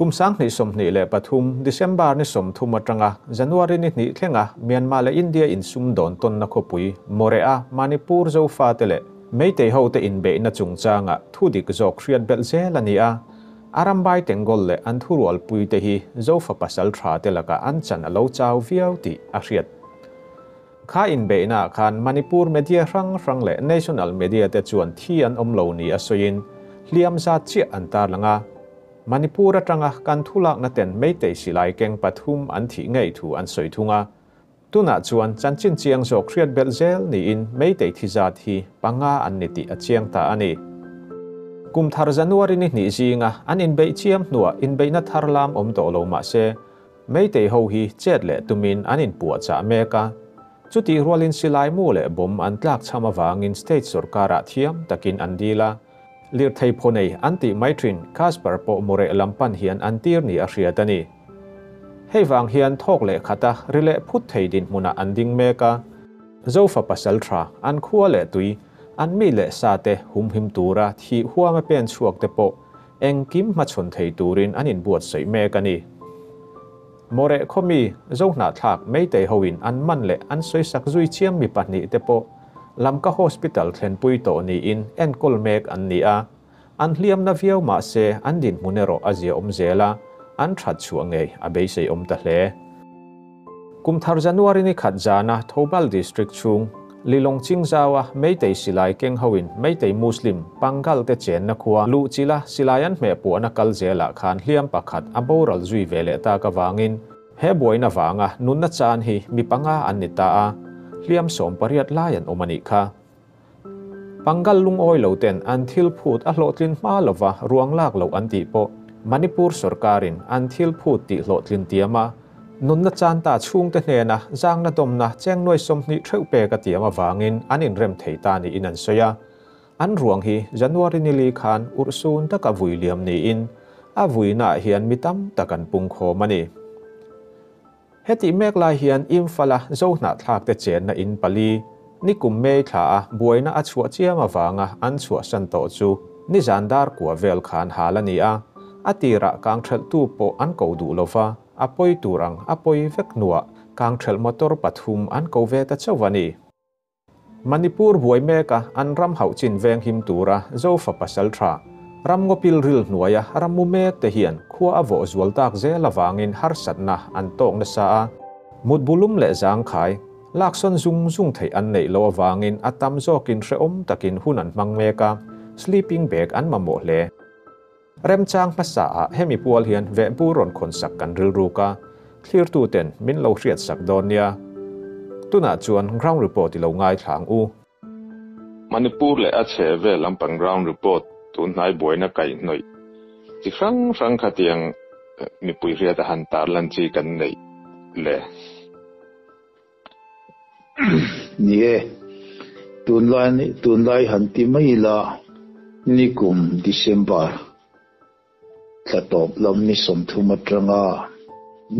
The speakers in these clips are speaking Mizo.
Kum 2023 December ni 30 atanga January ni hnih thlenga Myanmar leh India insumdawn tawnna khawpui Moreh-a Manipur Zofate leh Meitei hote inbeihna chungchanga thudik zawk hriat belh zel a ni a. Arambai Tengol leh an thurualpuite hi Zofa pasal thate lakah an chan a lo chau viau tih a hriat. Kha inbeihnaah khan Manipur media hrang hrang leh national media te chuan thi an awm lo ni a sawiin hliam zat chiah an tarlang a. Manipur atanga kan thulakna ten Meitei silai keng pathum an thih ngei thu an sawi thung a. Tunah chuan chanchin chiang zawk hriat belh zel niin Meitei thi zat hi panga an ni tih a chiang ta a ni. Kum thar January ni hnih zinga an inbeih chiam hnuah inbeihna thar lam awm tawh lo mah se, Meitei ho hi chet leh tumin an inpuahchah mek a. Chutih rualin silai mu leh bomb an tlak chham avangin state sorkarah thiam takin an dil a. Lirthei phaw nei an tih mai thin Casper pawh Moreh lam pan hian an tir ni a hriat a ni. Hei vang hian thawk leh khata ri leh phut thei dinhmunah an ding mek a. Zofa pasal tha, an khua leh tui, an mi leh sa te humhim tura thih huama pen chhuak te pawh engkim hmachhawn thei turin an inbuatsaih mek a ni. Moreh khawmi Zohnahthlak Meitei hoin an man leh an sawisak zui chiam mi pahnih te pawh Lamka Hospital thlenpui tawh niin enkawl mek an ni a, an hliamna viau mah se an dinhmun erawh a ziaawm zel a, an that chhuah ngei a beiseiawm ta hle. Kum thar January ni khat zana Thoubal District chhung Lilong Chingzau-a Meitei silai keng hoin Meitei Muslim Pangal te chenna khua luhchilha silai an hmeh puahna kal zelah khan hliam pakhat a boral zui ve leh tak avangin he buaina vanga nunna chan hi mi panga an ni ta a, hliam 18 lai an awm a nih kha. Pangal lungawi lo ten an thil phut a hlawhtlin hma lova ruang lak loh an tih pawh Manipur sorkarin an thil phut tih hlawhtlin tiam a, nunna chan ta chhungte hnena zangna dawmna cheng nuai 20 theuh pek a tiam avangin an inrem thei ta niin an sawi a. An ruang hi January ni li khan urhsun taka vui liam niin a vuinaah hian mi tam tak an pungkhawm a ni. Hetih mek lai hian Imphal-a Zohnahthlak te chenna in pali, nikum May thla a buaina a chhuah chiam avanga an chhuahsan tawh chu nizan dar kua vel khan hal a ni a, a tirah kangthelhtu pawh an ko duh lova, a pawi tur ang a pawi vek hnuah kangthelh motor pathum an ko ve ta chauh a ni. Manipur buai meka an ram hauh chin veng him tura Zofa pasal tha, ram ngawpil ril hnuaia ram mu mek te hian khua a vawh zual tak zel avangin harsatna an tawk nasa a, mut bulum leh zangkhai, laksawn zung zung theih an neih loh avangin a tam zawkin hrehawm takin hun an hmang mek a, sleeping bag an mamawh hle. Remchang hmasa ah hemi pual hian vehbur rawn khawnsak kan rilruk a, thlirtu ten min lo hriatsak dawn nia. Tunah chuan ground report i lo ngaithla ang u. Manipur leh a chhe vel lampang ground report tun hnai buaina kaihhnawih chi hrang hrang khatiang mipui hriat a han tarlan chi kan neih le. Ni e, tunlai tunlai han ti mai ila nikum December thla tawp lam ni 30 atanga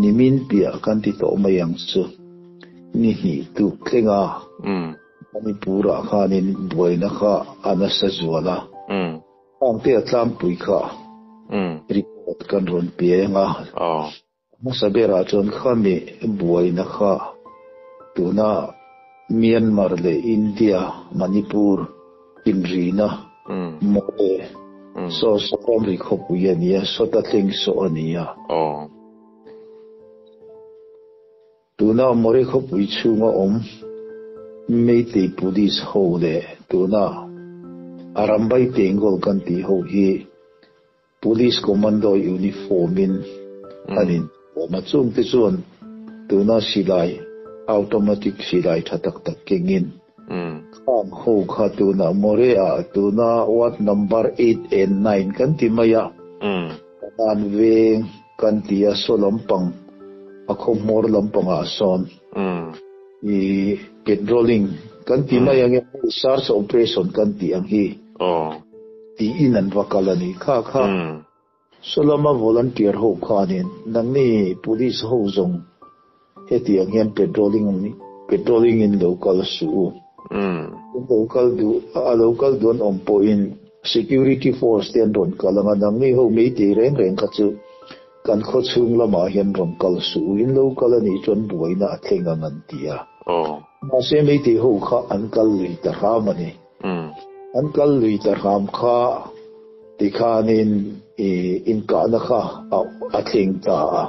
nimin piah kan ti tawh mai ang chu ni hnih tuk thlenga Manipur-ah khanin buaina kha a nasa zual a. Khangte a tlangpui kha report kan rawn piang a. Hmasa berah chuan khami buaina kha tuna Myanmar leh India, Manipur inrina Moreh saw saw ramri khawpui a ni a, sawta thleng saw a ni a. Tuna Moreh khawpui chhunga awm Meitei Police ho leh tuna Arambai Tengol kan tih ho hi Police Commando uniform in an in awm a, chungte chuan tuna silai automatic silai tha tak tak kengin khang ho kha tuna Moreh ah tuna ward number 8 and 9 kan ti mai a, an veng kan ti a saw lampang a khaw hmawr lampangah sawn i patrolling kan ti mai ang e, search operation kan tih ang hi. Tiin an va kal a ni. Kha kha saw lama volunteer ho khanin nangni police ho zawng hetiang hian patrolling patrolling in lo kal suh u. Lo kal duh a lo kal duh an awm pawhin security force te an rawn kal ang a, nangni ho meitei reng reng kha chu. Kan khaw chhung lamah hian rawn kal suh u, in lo kal a nih chuan buaina a thleng ang an ti a. Mahse Meitei ho kha an kal lui ta hram a ni. An kal lui ta hram kha tikhanin inkahna kha a thleng ta a.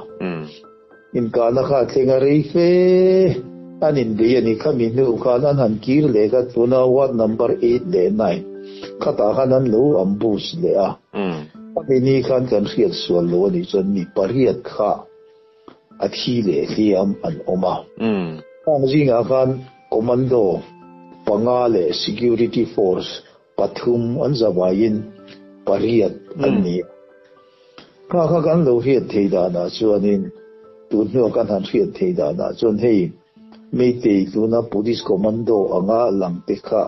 Inkahna kha a thleng a rei fe an inbei a ni. Khami hnu khan an han kir leh kha tuna ward number eight leh nine khatah khan an lo ambush leh a. Khami ni khan kan hriat sual lo a nih chuan mi pariat kha a thi leh hliam an awm a. Khang zingah khan commando panga leh security force pathum an zavaiin pariat an ni a. Kha kha kan lo hriat thei danah chuanin tun hnua kan han hriat thei danah chuan hei Meitei tuna Police Commando anga lang te kha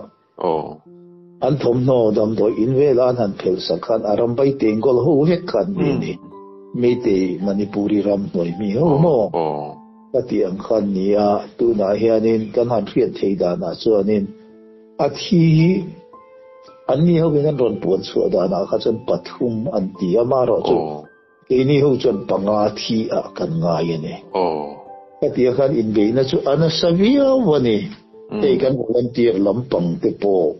an thawmhnaw damdawi in vela an han phelh sak khan a ram vai tengkawl ho vek kha an ni a ni. Meitei Manipuri ram hnuai mi ho maw? Ka tih ang khan ni a, tunah hianin kan han hriat thei danah chuanin A thi hi anni hovin an rawn puan chhuah danah kha chuan pathum an ti a, amaherawhchu keini ho chuan panga thi ah kan ngai a ni. Ka tia khan inbeihna chu a nasa viau a ni. Hei kan volunteer lampang te pawh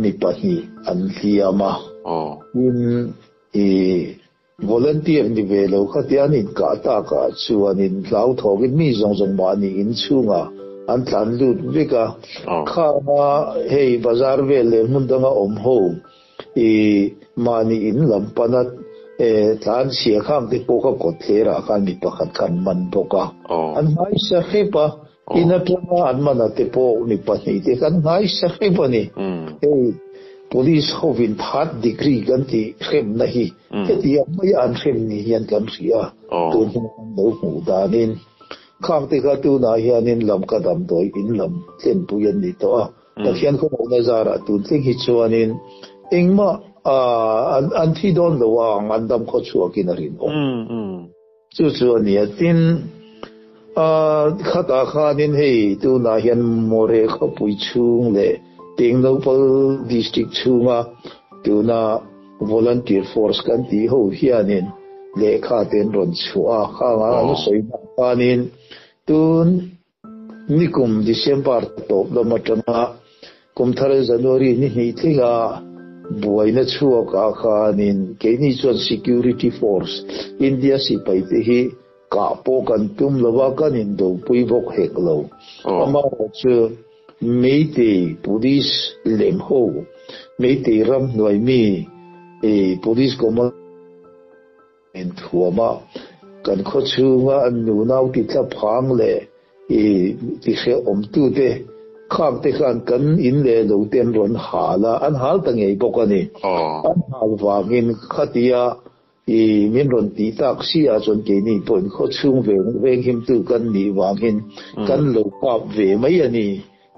mi pahnih an hliam a, tin i volunteer ni ve lo kha tia an inkah takah chuanin hlauthawkin mi zawng zawng mahni inchhungah an tlan lut vek a. Khanga hei bazar vel leh hmun danga awm ho i mahni in lam pana tlan chhia khang te pawh kha kawt thlerah khan mi pakhat khan man bawk a. An nghaisa hrep a, In atanga an man a te pawh mi pahnih te kan nghaisa hrep a ni. Hei Police hovin third degree kan tih hremna hi hetiang maia an hrem ni hian kan hria a, tun huna kan lo hmuh danin khang te kha tunah hianin lam ka damdawi in lam thlenpui an ni tawh a, Pathian khawmawhna zarah tun thleng hi chuanin engmah an thi dawn lo ang an dam khawchhuakin a rinawm. Chu chu a nia. Tin, khatah khanin hei tunah hian More khawpui chhung leh Tengnoupal District chhunga tuna Volunteer Force kan tih ho hianin lehkha te an rawn chhuah a, khangah an sawi hna khanin tun Nikum December tawp lam atanga kum thar January ni hnih tlinga buaina chhuak ah khanin keini chuan Security Force India sipai te hi kah pawh kan tum lo a, kan indopui bawk hek lo. Amaherawhchu Meitei Police lem ho, Meitei ramhnuai mi Police Command, Inthuama kan khaw chhunga an nunau ti tla phang leh i ti hrehawmtute khak te khan kan in leh lo te an rawn hal a, an hal ta ngei bawk a ni. An hal vangin khatia i min rawn tih tak si ah chuan keini pawhin khaw chhung veng venghimtu kan nih vangin kan lo kap ve mai a ni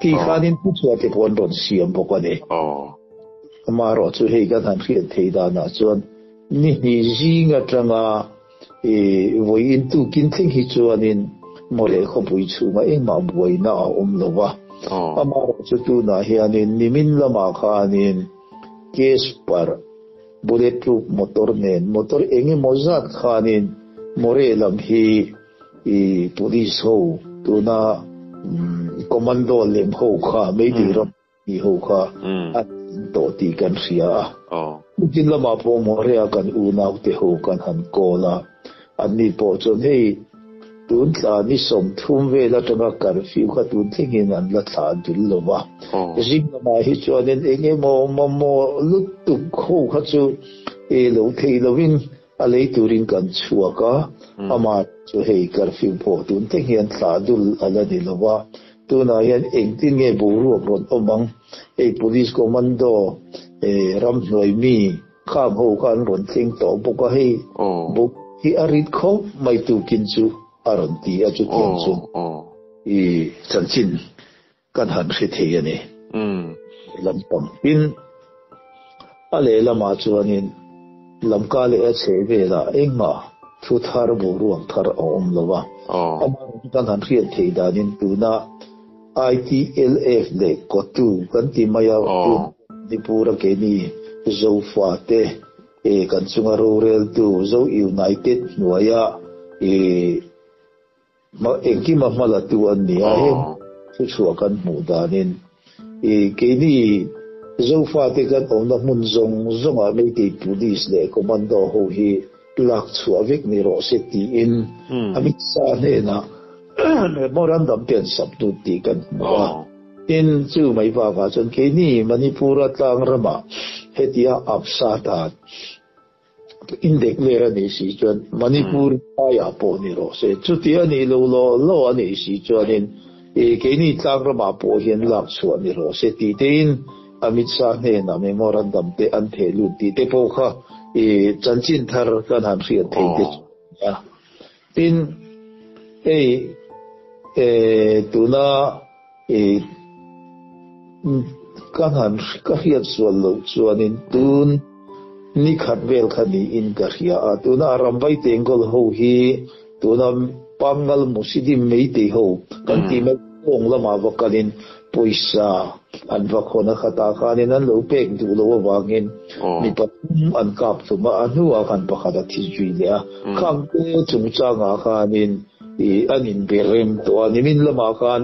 tih khanin thuchhuah te pawh an rawn siam bawk a ni. Amaherawhchu hei kan han hriat theih danah chuan Ni hnih zing atanga i vawiin tukin thleng hi chuanin Mawle khawpui chhungah engmah buaina a awm lo va. Amaherawhchu tunah hianin nimin lamah khanin case par bulletproof motor nen motor eng emaw zat khanin Mawre lam hi i police ho tuna commando lem ho kha meitei ram Tih ho kha a tling tawh tih kan hria a. Putin lamah pawh Morea kan unaute ho kan han call a, anni pawh chuan hei tun thla ni 30 vel atanga curfew kha tun thlengin an la thlah dul lo va. Zing lamah hi chuanin eng emaw mamawh lutuk ho kha chu e lo thei lovin a lei turin kan chhuak a, amah chu hei curfew pawh tun thleng hian thlah dul a la ni lo va. Tunah hian engtin nge boruak rawn awm ang? Hei Police Commando ramhnuai mi kham ho kha an rawn thleng tawh bawk a, hei boruak hi a rit khawp mai tukin chu a rawn ti a, chutiang chu i chanchin kan han hre thei a ni. Lampang tin a lehlamah chuanin Lamka leh a chheh velah engmah thu thar boruak thar a awm lo a. Amaherawhchu kan han hriat theih danin tuna ITLF leh Kotu kan ti mai a, tun Manipur-a keini Zofate. Kan chunga roreltu Zo United hnuaia engkima hmalatu an ni a, heng thuchhuah kan hmuh danin keini Zofate kan awmna hmun zawng zawngah Meitei Police leh Commando ho hi lak chhuah vek ni rawh se tiin Amit Shah hnenah memorandum te an submit tih kan hmu a. Tin, chu mai bakah chuan keini Manipur-a tlang ramah hetia APSA dan indeclare a nih si chuan Manipur aiah pawh ni rawh se. Chuti a nih lo law law a nih si chuanin keini tlang ramah pawh hian lak chhuah ni rawh se tih tein Amit Shah hnenah memorandum te an theh lut tih te pawh kha chanchin thar kan han hriat thei te chu a ni a. Tin, hei tuna Ka han ka hriat sual loh chuanin tun ni khat vel kha niin ka hria a, tuna Rambai Tengkawl ho hi tuna Pangal Musidim Meitei ho kan tih mai kawng lamah va kalin pawisa an va khawn a, khatah khanin an lo pek duh loh avangin mi pathum an kap hlum a, a hnuah khan pakhat a thi zui leh a, khangte chungchangah khanin an inbe rem tawh a, nimin lamah khan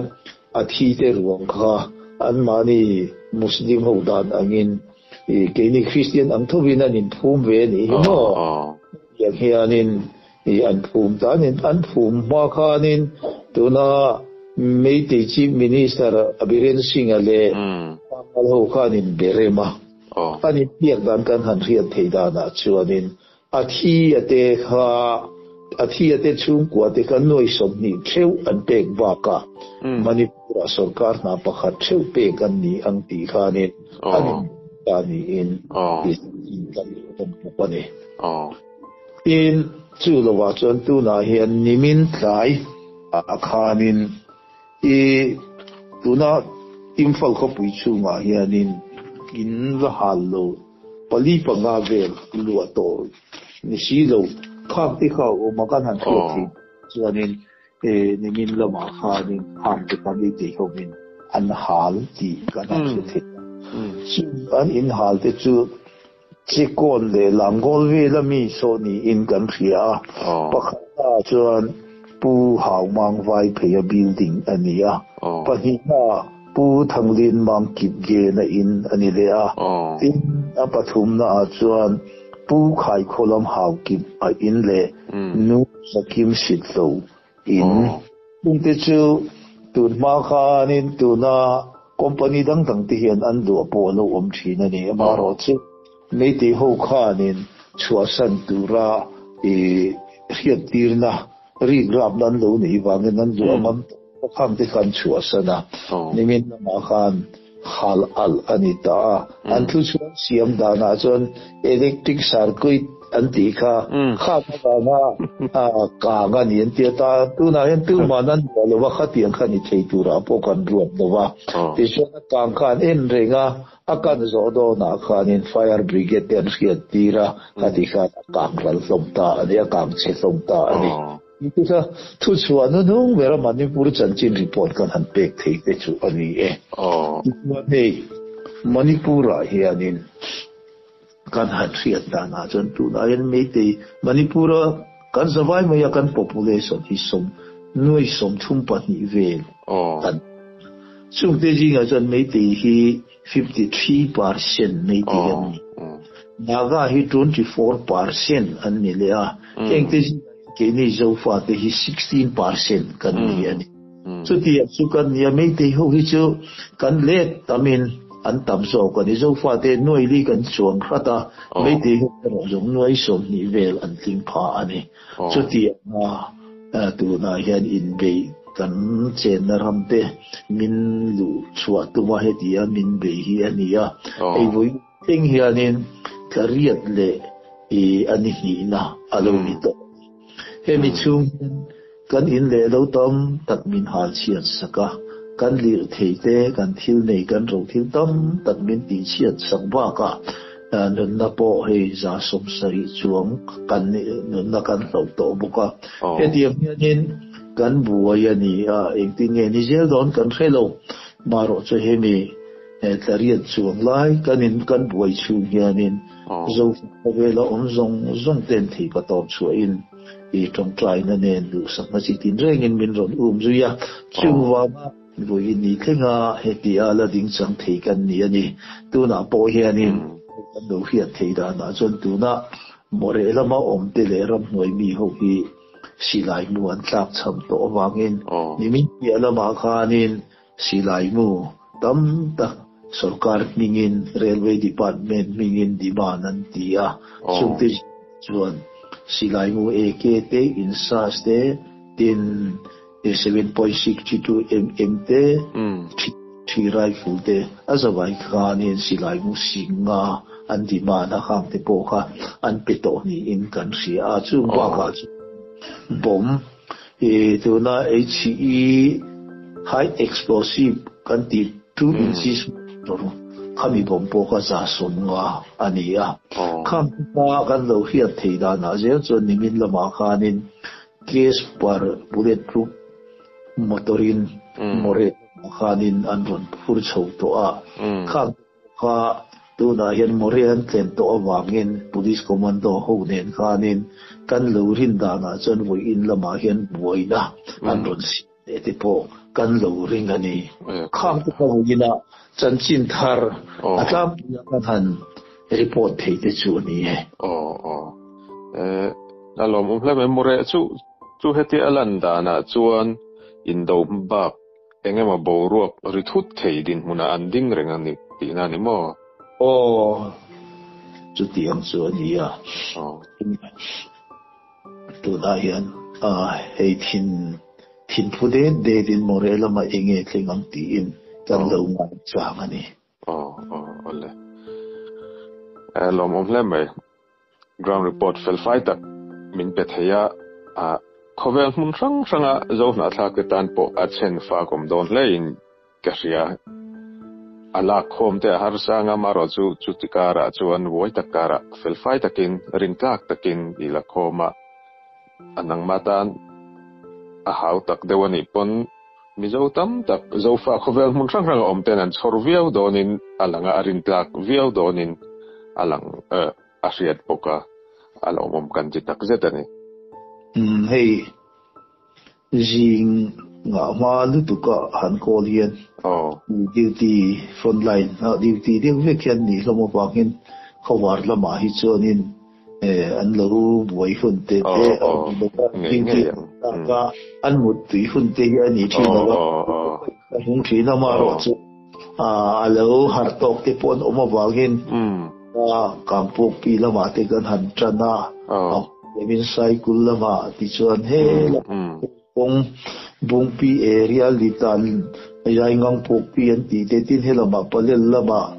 A thi te ruang kha anmahni Muslim ho dan angin keini Kristian ang thovin an inphum ve a nih hi maw? Tiang hianin an phum ta a ni. An phum hma khanin tuna Meitei Chief Minister Biren Singh-a leh Pangal ho kha an inbe rem a. An inbiak dan kan han hriat theih danah chuanin A thi a te kha, a thi a te chhungkua te kha nuai 20 theuh an pek bakah Manipur-ah sorkar hna pakhat theuh pek an ni ang tih khanin an inhmuh ta niin kan awm bawk a ni. Tin, chu lovah chuan tunah hian nimin tlai ah khanin i tuna Imphal khawpui chhungah hianin in la hal lo. Pali panga vel luah tawh ni si lo khak te kha a awm a, kan han hriat theih chuanin nimin lamah khanin khang te kha meitei hovin an hal tih kan han hre thei a. Chu an inhal te chu Chekawn leh Langawl vela mi saw niin kan hria a, pakhatna chuan Pu Haumang Vaipheia building a ni a, pahnihna Pu Thanglin Mang Kip Gen a in a ni leh a, tin a pathumna ah chuan Pu Khaikhawlam Hau Kip a in leh Nu Zakim Sitlo in. Chungte chu tun hma khanin tuna company dang dang te hian an duah pawh a lo awm thin a ni. Amaherawhchu Meitei ho khanin chhuahsan tura i hriattirna rik rapna an lo neih vangin an duah ngam tawh. Khang te khan chhuahsan a, nimin lamah khan hal alh a ni ta a. An thu chuan siam danah chuan electric circuit an tih kha khak avanga kang a ni an ti a ta. Tunah hian tuman an duah lo va, khatiang kha ni thei turah pawh kan ruat lo va. Tichuan a kang kha an en reng a, a kan zawh dawnah khanin fire brigade te an hriat tir a, khati khan a kang ral hlawm ta a ni, a kang chhe hlawm ta a ni. Tih kha thuchhuah hnuhnung bera Manipur chanchin report kan han pek thei te chu a ni e. Tichuan hei Manipur-ah hianin kan han hriat danah chuan tunah hian Meitei Manipur-a kan zavai maia kan population hi sawm nuai 32 vel kan chungte zingah chuan Meitei hi 53% Meitei an ni. Naga hi 24% an ni leh a, hengte zingah hian keini Zofate hi 16% kan ni a ni. Chutiang chu kan ni a, Meitei ho hi chu kan let tamin an tam zawk a ni. Zofate nuai li kan chuang hrat a, Meitei ho erawh zawng nuai 20 vel an tling pha a ni. Chutianga tunah hian inbeih kan chenna ram te min luh chhuah tum a, heti a min bei hi a ni a. Hei vawi thleng hianin tla riat leh a ni hnihna a lo ni tawh. Hemi chhung hian kan in leh lo tam tak min hal chhiat sak a, kan lirthei te, kan thil nei, kan ro thil tam tak min tih chhiat sak bakah Nunna pawh hei 70 chuang kan nunna kan hloh tawh bawk a. Hetiang hianin kan buai a ni a, engtin nge ni zel dawn kan hre lo. Marawh chu hemi tla riat chuang lai kan in kan buai chhung hianin. Zo khawvela awm zawng zawng ten theihpatawp chhuahin i tawngtaina nen duhsakna chi tinrengin min rawn um zui a. Chuvanga vawiin ni thlenga hetia la dingchang thei kan ni a ni. Tunah pawh hianin kan lo hriat theih danah chuan tuna Moreh lama awmte leh ramhnuai mi ho hi silai mu an tlakchham tawh avangin nimin piah lamah khanin Silai mu tam tak sorkar hmingin Railway Department hmingin demand an ti a, chungte chuan silai mu AK te, INSAS te, tin 7.62 mm te, thi rifle te a zavai khanin silai mu singa an demand a khang te pawh kha an pe tawh niin kan hria a, chung bakah chuan bomb Tuna HE, High Explosive, kan tih 2 inches motor khami bawm pawh kha 150 a ni a. Khang hma kan lo hriat theih danah zel chuan nimin lamah khanin case per bullet proof motor-in Moreh lamah khanin an rawn phur chho tawh a. Khang Kha tunah hian Moreh an tlem tawh avangin Police Commando ho nen khanin kan lo rin danah chuan vawiin lamah hian buaina an rawn siam leh te pawh kan lo ring a ni. Khang te kha vawiina chanchin thar a tlangpuia kan han report thei te chu a ni e. Aw aw. A lawmawm hle mai. Moreh chu chu hetia a lan danah chuan indo bak Eng emaw boruak ri thut thei dinhmunah an ding reng a ni tihna a ni maw? Aw, chutiang chu a ni a. Tunah hian hei thin thin phu det det in Moreh lamah eng nge thleng ang tiin kan lo ngai chang a ni. Aw, aw, awle. Lawmawm hle mai. Ground report felfai tak min pe thei a, khawvel hmun hrang hranga Zo hnahthlak te tan pawh a chhen fak awm dawn hlein ka hria. A lak khawm te a harsa anga amaherawh chu chuti karah chuan vuai tak karah felfai takin rintlak takin i la khawm a, a nangmah tan a hau tak deuh a nih pawn Mizo tam tak Zofa khawvel hmun hrang hranga awm ten an chhawr viau dawnin a lang a, a rintlak viau dawnin a lang a hriat bawk a, a lawmawm kan ti tak zet a ni. Umm hei zing ngah hma lutuk a han call hian duty front line ah duty deuh vek hian nih hlawm avangin khawvar lamah hi chuanin an lo buai hun te te an mut tui hun te hi a ni thin lo a, a hung thin a amaherawhchu a lo harh tawk te pawh an awm avangin Kangpawk pi lamah te kan han tan a, min cycle lamah tichuan he Kawng Bungpi area Litan Yaingang Pawkpi an tih te tin helamah Palel lamah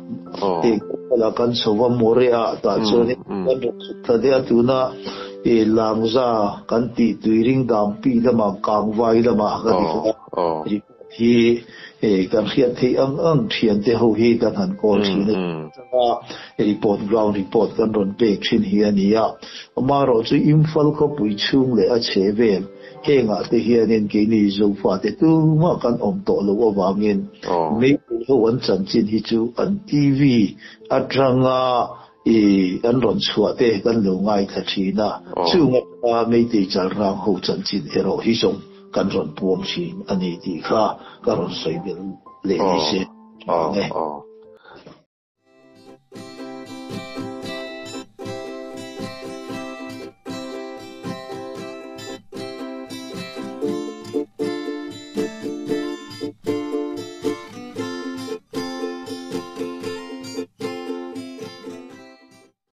teh kawngkalah kan chho va Moreh ah tah chuan kan rawn chhuk thla daih a tuna Langza kan tih Tuiring Dampi lamah Kangvai lamah ka ti kha report hi kan hriat theih ang ang thian te ho hi kan han call thin a changa report ground report kan rawn pek thin hi a ni a amaherawh chu Imphal khawpui chhung leh a chhe vel Hengah te hianin keini Zofate tumah kan awm tawh loh avangin Meitei ho an chanchin hi chu an TV atanga i an rawn chhuah te kan lo ngaithla thin a, chung atanga Meitei chalrang ho chanchin erawh hi zawng kan rawn puang thin a ni tih kha ka rawn sawi belh leh ni se. Aw.